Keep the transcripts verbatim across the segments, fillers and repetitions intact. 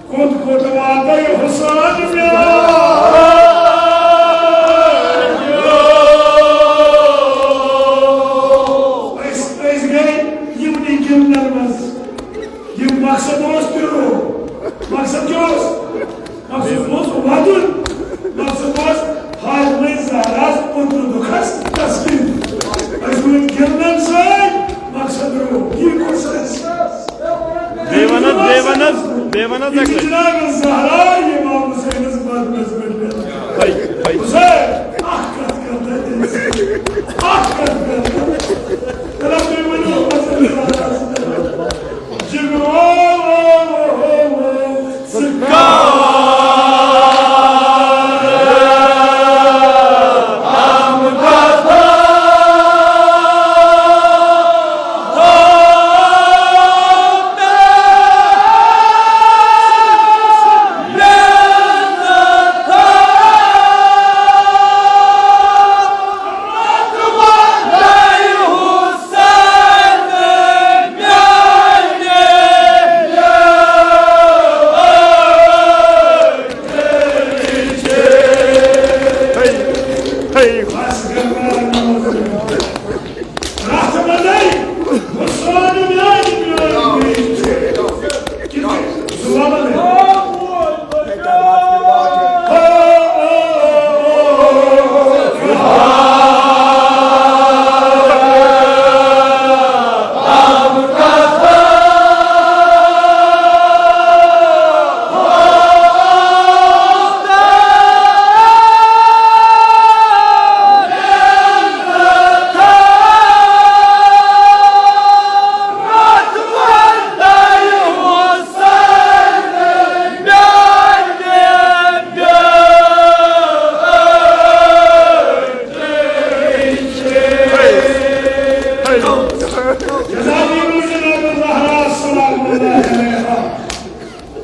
کوٚت کوٚت واتَے حسین میٛانہِ؟ أسۍ، أسۍ گٔے یِمنٕے گِنٛدنَن منٛز۔ یہِ مقصد اوس تہِ۔ مقصد کیٛاہ اوس؟ مقصد اوس وَدُن۔ مقصد اوس فاطمہ زہراہَس پوٚتُن دُکھَس تسکیٖن۔ أسۍ وٲتۍ گِنٛدنَن سۭتۍ، مقصد روٗد۔ یہِ کُس احساس؟ بیٚیہِ وَن حظ، بیٚیہِ وَن حظ، بیٚیہِ وَن حظ یہِ چھِ اَکہِ لَٹہِ۔ جناب زہرا امام حسینَس بدنَس پٮ۪ٹھ مِلان۔ ہے، ہے۔ حسین، اَکھ کَتھ کَر تَتہِ۔ اَکھ کَتھ کَر۔ تَلہٕ تُہۍ ؤنِو حسین زہراہَس۔ جِگرو، ژٕ کَر۔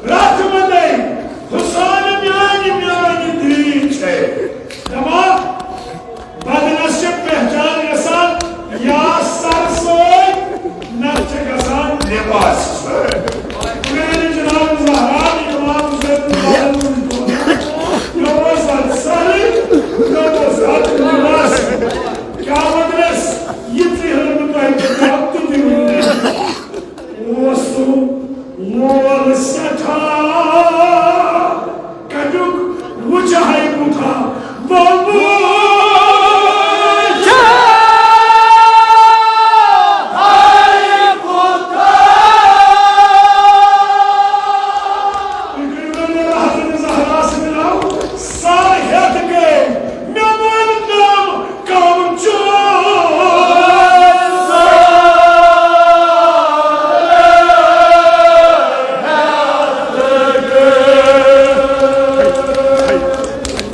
راتھ منٛدے حسین میانہِ میانہِ دِلہِ چھے۔ دپان، بدنس چھِ پہچان گژھان یا سر سۭتۍ، نتہٕ چھِ گژھان لباس سۭتۍ۔ میانہِ جناب زہرا، امام حسین، مےٚ اوس اتھ سہلٕے، مےٚ اوس اتھ لباس۔ کیٛاہ وَنس؟ یہِ تہِ ہیوٚر نہٕ تۄہہِ کِتاب تہِ دِوٕنۍ۔ اوس سُہ مول سٮ۪ٹھاہ کَمیُک، وٕچھِ ہاے بُتھا بوٚلمُت۔ تُہۍ کٔرِو مےٚ حضرت زہرا سۭتۍ مِلاو، سر ہٮ۪تھ گٔے مےٚ مٲلۍ نام کم چون۔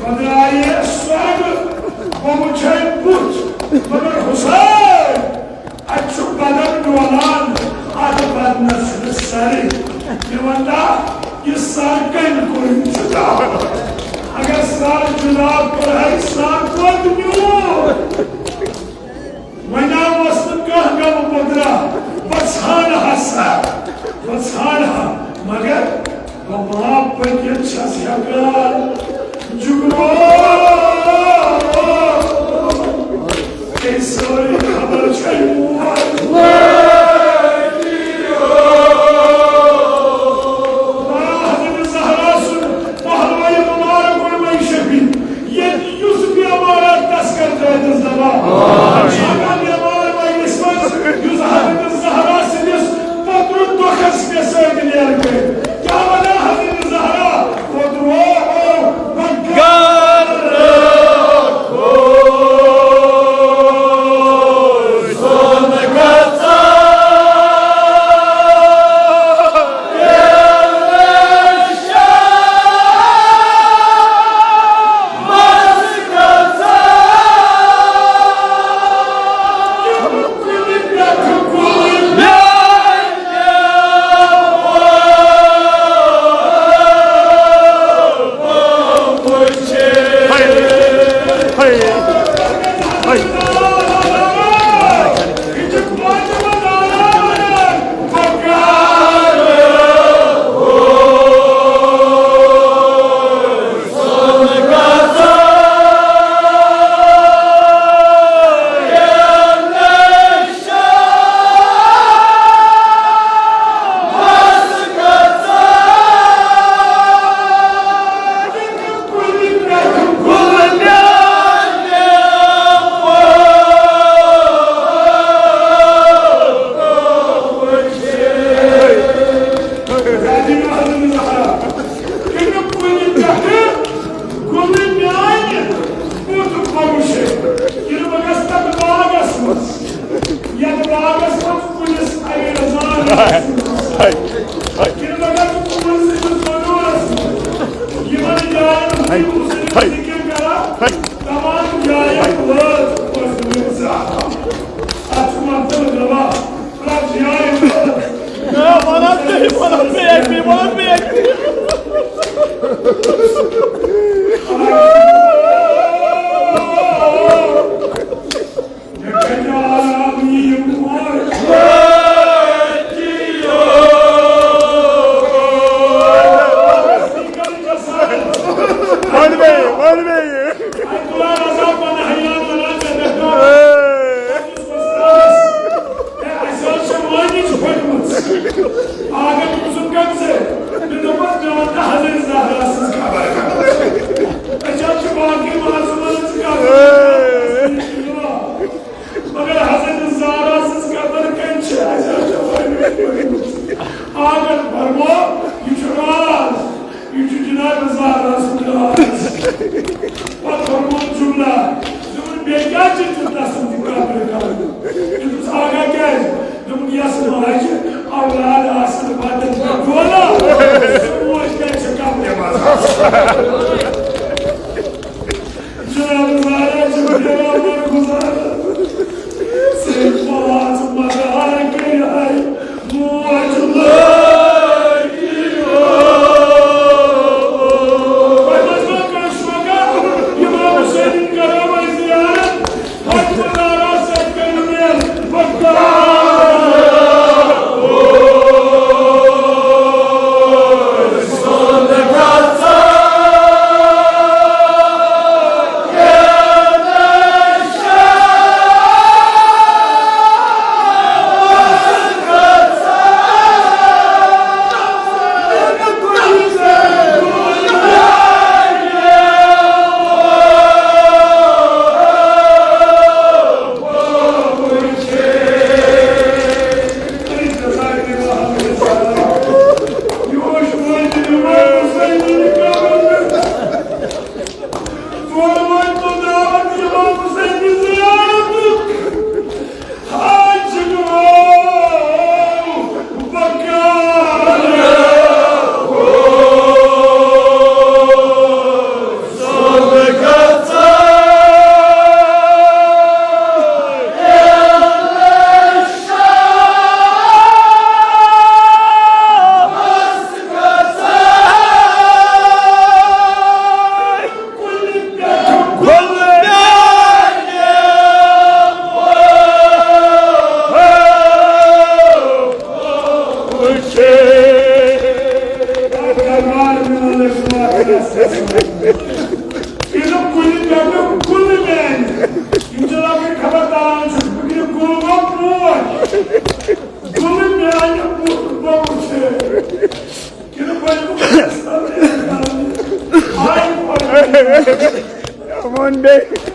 بہٕ درٛایے سۄرگہٕ، بہٕ وٕچھے بُتھ، مگر حسین، اَتہِ چھُ بدن ڈولان، اَتھ بدنس چھُنہٕ سرٕے۔ مےٚ وَن تہٕ، یہِ سر کٔمۍ کوٚر جُدا؟ اگر سر جُدا کوٚر ہے، سر کوٚت نیوٗ؟ وۄنۍ اوس نہٕ کانٛہہ غم و قدرہ، بہٕ ژھانڈٕ ہا سر، بہٕ ژھانڈٕ ہا، مگر بہٕ ما پٔکِتھ چھَس ہٮ۪کان؟ جُگرو، تیٚلہِ سٲرٕے خبر چھےٚ یور۔ حضرت زہرا سُنٛد پہلوی مبارک گوٚو مے شفیع۔ ییٚتہِ یُس بیمار آسہِ، تس کر دٲدِس دوا۔ اگر بیمار مجلس منٛز یُس حضرت زہرا سٕنٛدِس پوترٕ دۄکھس مےٚ سۭتۍ نیرٕ گٔے۔ کیٛاہ وَنان حضرت زہرا؟ پوترو، او، بہٕ گر ماجہِ اولاد آسن وطن پٮ۪ٹھ بولان۔ سُہ موج کَتہِ چھِ قبرِ منٛز آسان؟ جناب زارا چھِ پیوان گُزارٕ۔ سُہ پانٛژھ مزار کٔرۍ ہاے موج لٲگۍ۔ وۄنۍ ما چھُ کانٛہہ شوقا؟ امام حسینٕنۍ کرو وۄنۍ زیارت۔ یہِ نہٕ کُلہِ پٮ۪ٹھ نہٕ کُلہِ میانہِ۔ یِم چھِ لۄکٕٹۍ خبردار چھِ، بہٕ کِنہٕ کُل گوٚو پوش؟ کُلہِ میانہِ بُتھ گوٚو چھِ۔ کِنہٕ بہٕ چھُس آے پٲٹھۍ۔ ووٚن بیٚیہِ۔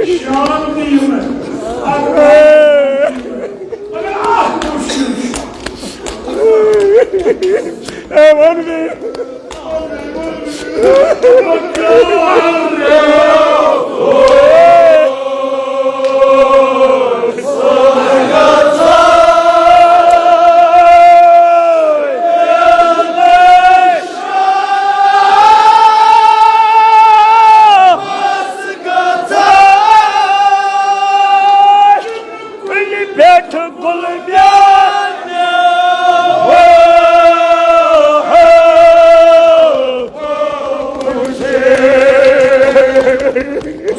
شام تہِ یِمن۔ اکھ مگر اکھ مُشکِل چھُ۔ اے، وَن مےٚ۔ کُلہِ پٮ۪ٹھ گُل میانہِ۔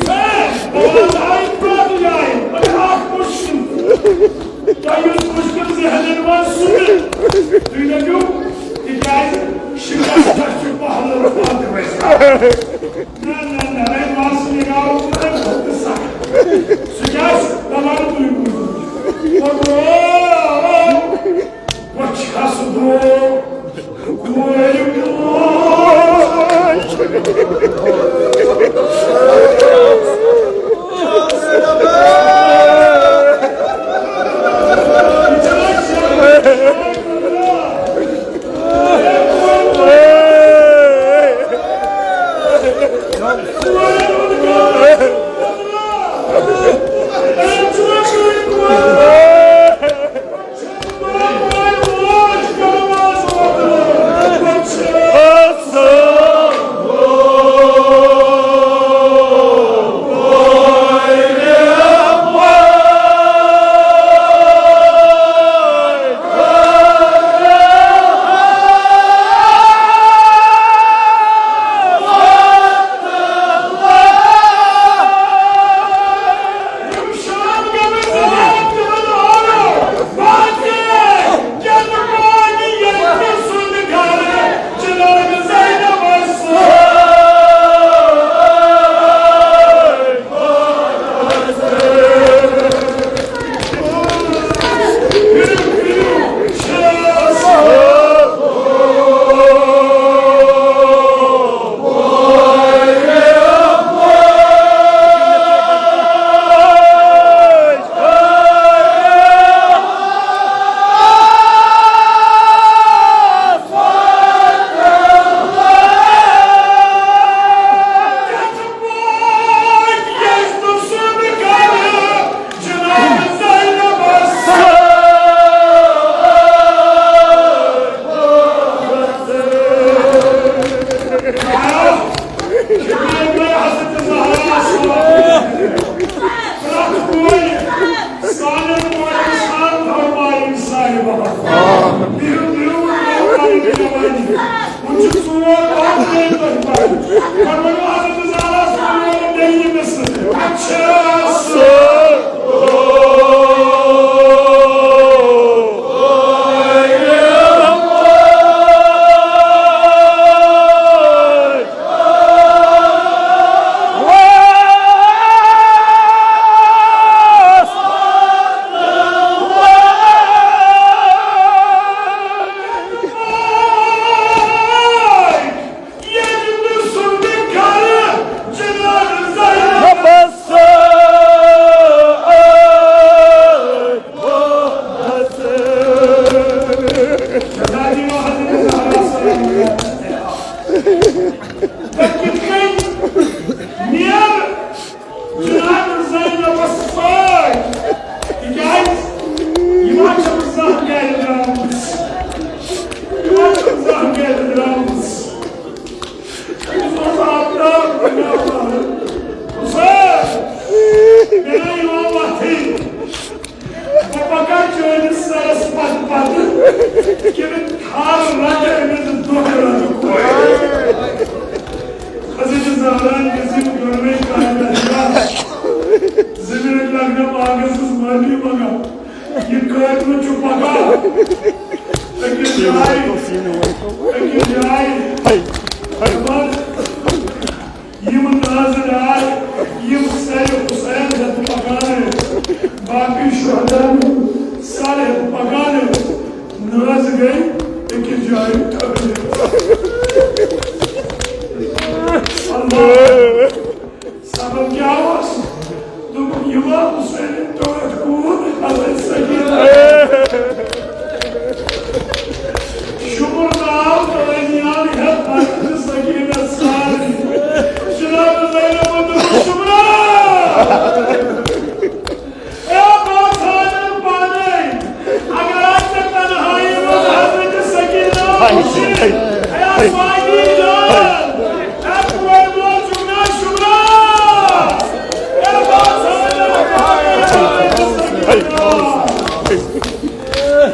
حسین، بہٕ وَنہٕ اَکہِ کَتھِ جایہِ، مگر اَکھ مُشکِل۔ تۄہہِ یُس مُشکِل ذہنَن منٛز سُہ تُہۍ دٔپِو، تِکیٛازِ شِکَس پٮ۪ٹھ چھُ پَہلو پَتہٕ وَسان۔ نہ، نہ، نہ، ہے، مَس نِگاو، ہے، بہت سخت۔ سُہ کیٛاہ چھُ؟ دَپان تُہۍ بوٗزِو۔ او، او، او، وۄنۍ چھا سُہ درٛوگ؟ کورِ موج۔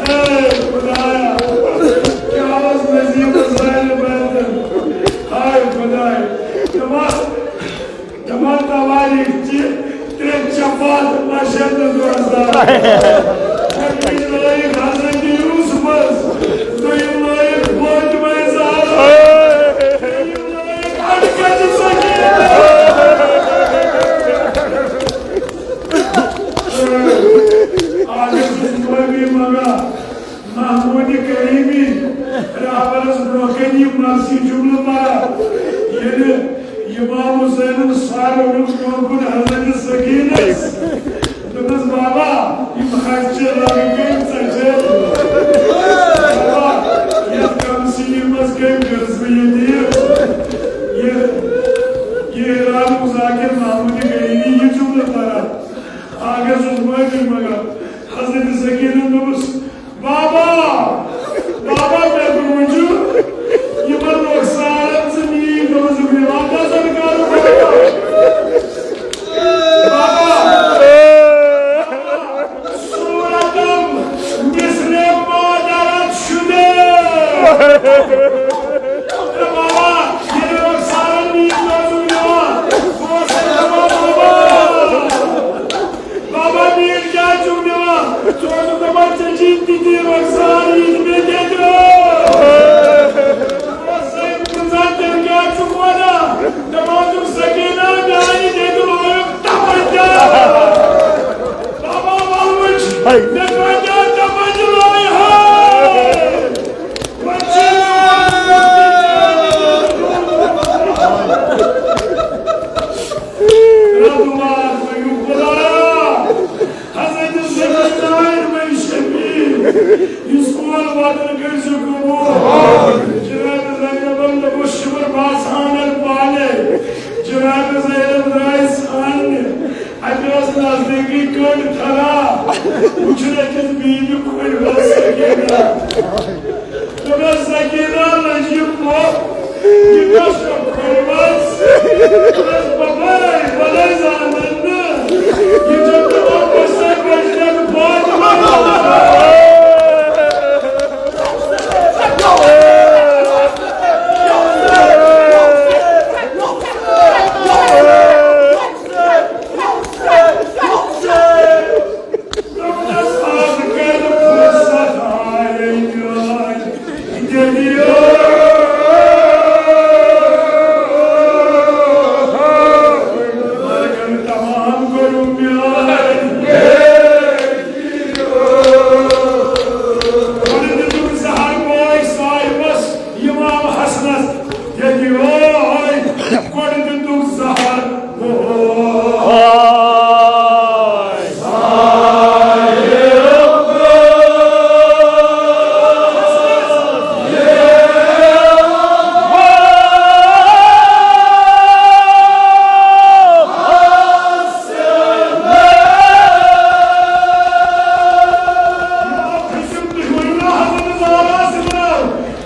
ہاے خدایا، کیٛاہ اوس نصیٖبس سانہِ بنٛدن؟ ہاے خدایا، دپان، دپان توٲریٖخ چھِ ترٛےٚ جماعت مشد روزدار۔ گۄڈٕنِچ لٲگۍ حضرت یوسفس، دوٚیِم لٲگۍ فاطمہ زہرا، ترٛیٚیِم لٲگۍ اَڈٕکَنہِ سکیٖنہ۔ آز چھُس معٲفی منٛگان۔ محمود کریمی رہبرس برونٛہہ کنہِ یِم نفسی جملہٕ پران، ییٚلہِ امام حسینن سر اوٚنُکھ برونٛہہ کُن حضرت سکینس، دوٚپنس، "بابا، یِم خرچہِ لگہٕ کٔمۍ ژےٚ چھے؟ بابا، یتھ کم سنی منٛز کٔمۍ کٔرٕس بہٕ یتیٖم؟" یہِ، یہِ ایران مذاکر محمود کریمی یہِ جملہٕ پران، آخر چھُس معٲفی منٛگان۔ حضرت سکینن دوٚپُس، بابا، بابا، مےٚ برونٛہہ چھُ یِمن رۄخسارن ژٕ نیٖرۍ دۄہس برٛونٛہہ گژھان کرُن۔ بابا، صورتم مثل مادرت شده۔ بابا، ییٚلہِ رۄخسارن نیٖرۍ دۄہس برٛونٛہہ، بہٕ اوسُس دپان، بابا، بابا میٖر کیٛازِ چھُکھ نِوان؟ ژٕ اوسُکھ دَپان، ژےٚ چھِی تِتی رۄخسار، یہِ تہِ مےٚ کیٛاہ دِیو؟ اوس سۭتۍ پرٛژھان، تیٚلہِ کیٛازِ چھُکھ وَنان؟ دَپان چھُکھ، سکیٖنہ میٛانہِ دٮ۪دِ لویُک تَپَنجا۔ بابا وَلہٕ وٕچھ، مےٚ کۭتیٛاہ تَپَنجہِ لایہِ ہا۔ وۄنۍ چھِ رب وار ؤنِو خدایا، حضرت سیدنا ابن شبیر، یُس کول وطن کٔرۍ زِ قبول۔ جناب زینبن دوٚپُس، شُکر باسان پانے۔ جناب زینب درٛاے سانہِ۔ اَتہِ ٲس نزدیٖکی کٔنٛڈ تھرا۔ وٕچھُن أکِس بیبہِ کھۄرِ ؤژھ سکیٖنہ۔ دوٚپمَس، سکیٖنہ، لٔج یہِ پھۄکھ، یہِ کۄس چھےٚ پھۄکھ؟ دوٚپمَس، بَبَے، وَلَے زانَن نہٕ۔ یہِ چھےٚ تِمَن پَسنٛد پَسنٛد پھۄکھ۔ امام حسنس ییٚتہِ اوے، گۄڈٕ دیُتُکھ زہر۔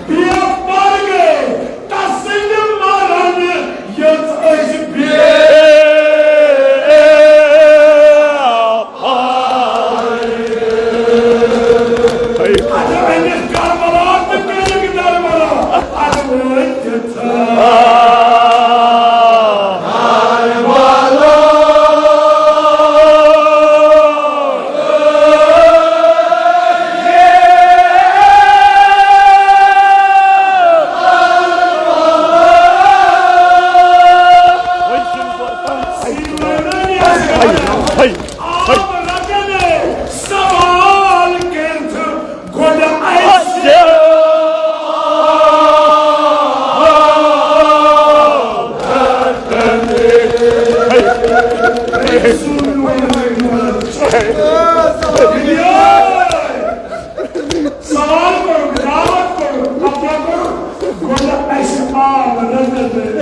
بے پر گٔے تسٕنٛدِ مرن یٔژ أسۍ بے۔ اَدٕ أنِتھ کربلا تہٕ کٔرِکھ دربلا، اَدٕ وٲتِتھ۔ سوال کٔرِتھ گۄڈٕ اَسہِ۔ سوال کوٚرُکھ، دعوت کوٚرُکھ، پتہٕ کیٛاہ کوٚرُکھ؟ گۄڈٕ اَسہِ آو نظر۔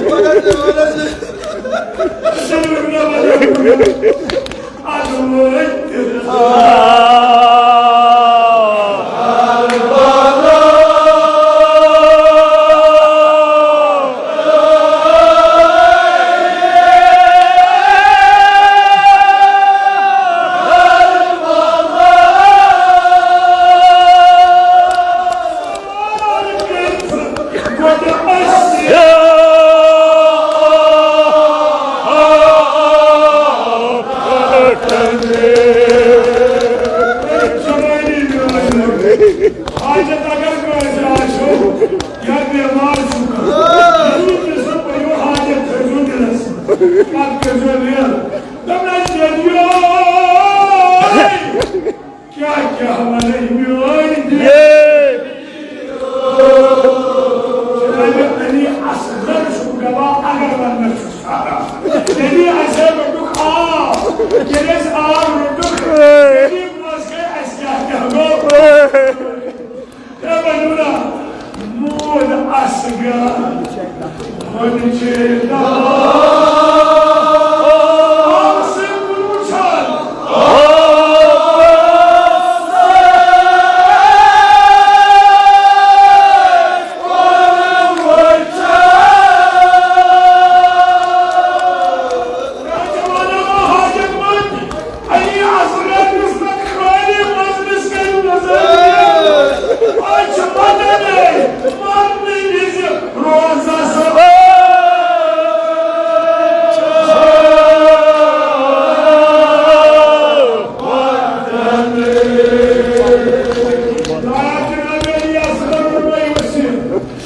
اَدٕ وٲتۍ تہِ۔ اصغر چھُ گواہ اگر وننس چھُ ٹھہران۔ ییٚلہِ اَسہِ روٚٹُکھ آب، ییٚلہِ اَسہِ آب روٚٹُکھ، تیٚلہِ بوز گٔے اَسہِ کیٛاہ کیٛاہ گوٚو۔ ہے ونیو نا، مول اصغر، وۄنۍ چھِ دوا۔ آب سۭتۍ کُن وٕچھان۔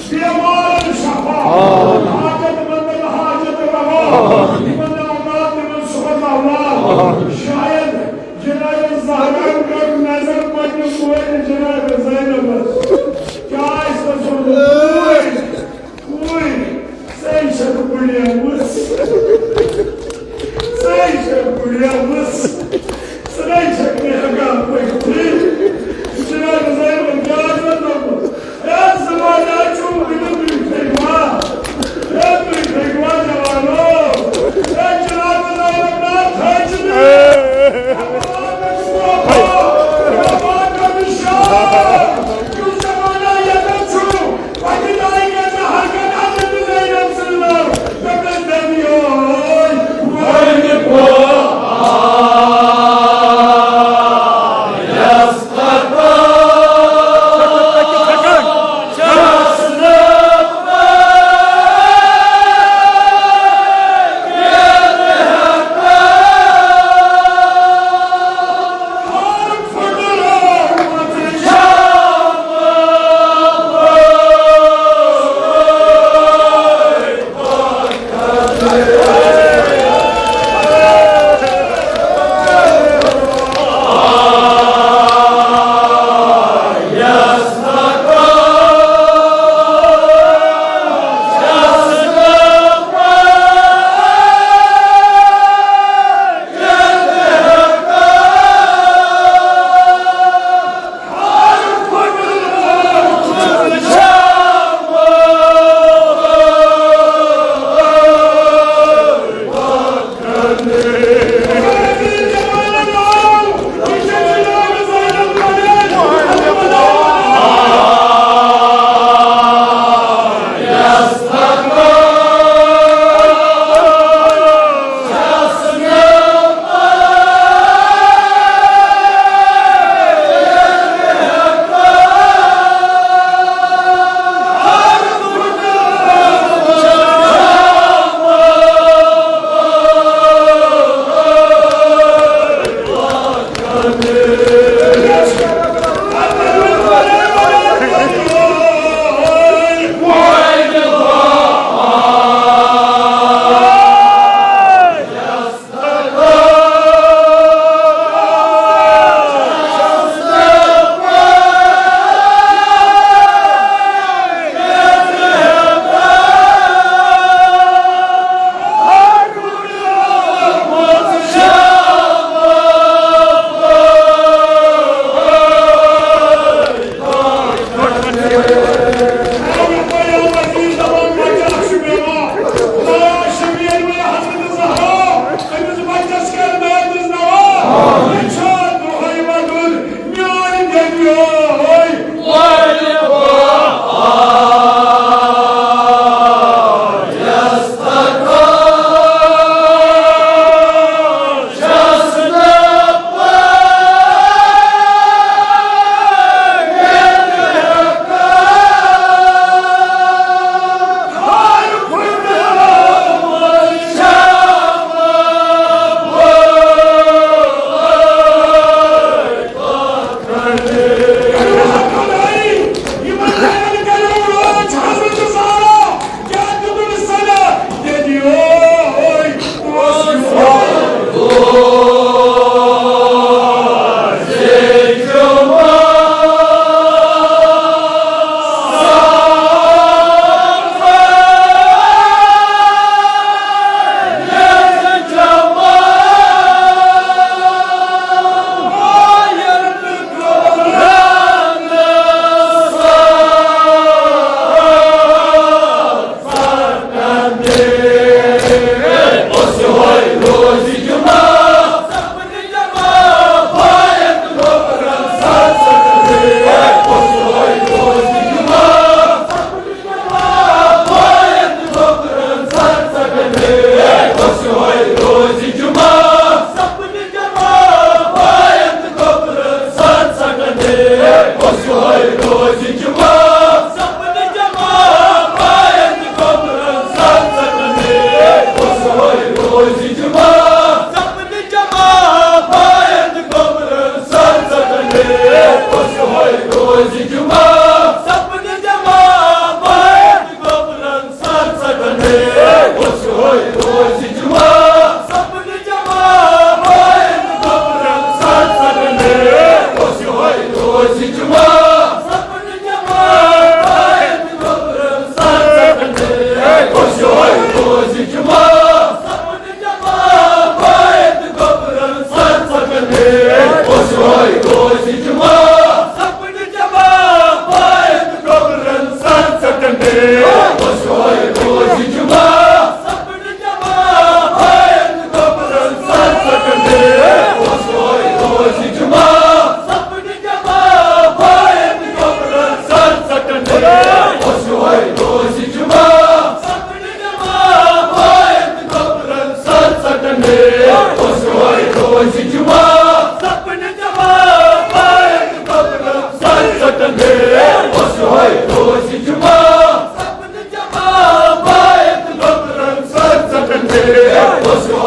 بیمارن شفا، حاجت مندن حاجت روا، یمن اولاد، تمن صحت اولاد۔ شاید جناب زہرا کٔر نظر پننہِ کورِ جناب زینبس۔ کیٛاہ آسہِ تٔمۍ سُنٛد کوٗر؟ کوٗر، ژے چھکھ بُڑیمٕژ۔ ژے چھکھ بُڑیمٕژ۔ ژٕ نَے چھَکھ نہٕ ہٮ۪کان پٔکِتھٕے۔ جناب زینبن کیٛاہ آسہِ وۄنۍ دوٚپمُت؟ ہے زمانہ چھُ وُنہِ تُہۍ پھٔکوا؟ ہے تُہۍ پھٔکوا جوانو؟ ہے جناب زینب نا تھٲے چھِ نہٕ۔ یُس زمانہ ییٚتٮ۪تھ چھُ، پننہِ دایہِ گژھِ ہر کانٛہہ حضرت زینب سٕنٛز ناو۔ دوٚپمَس، "دَپہِ یوے، وۄنۍ گوٚو۔"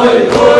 Hoi, hoi.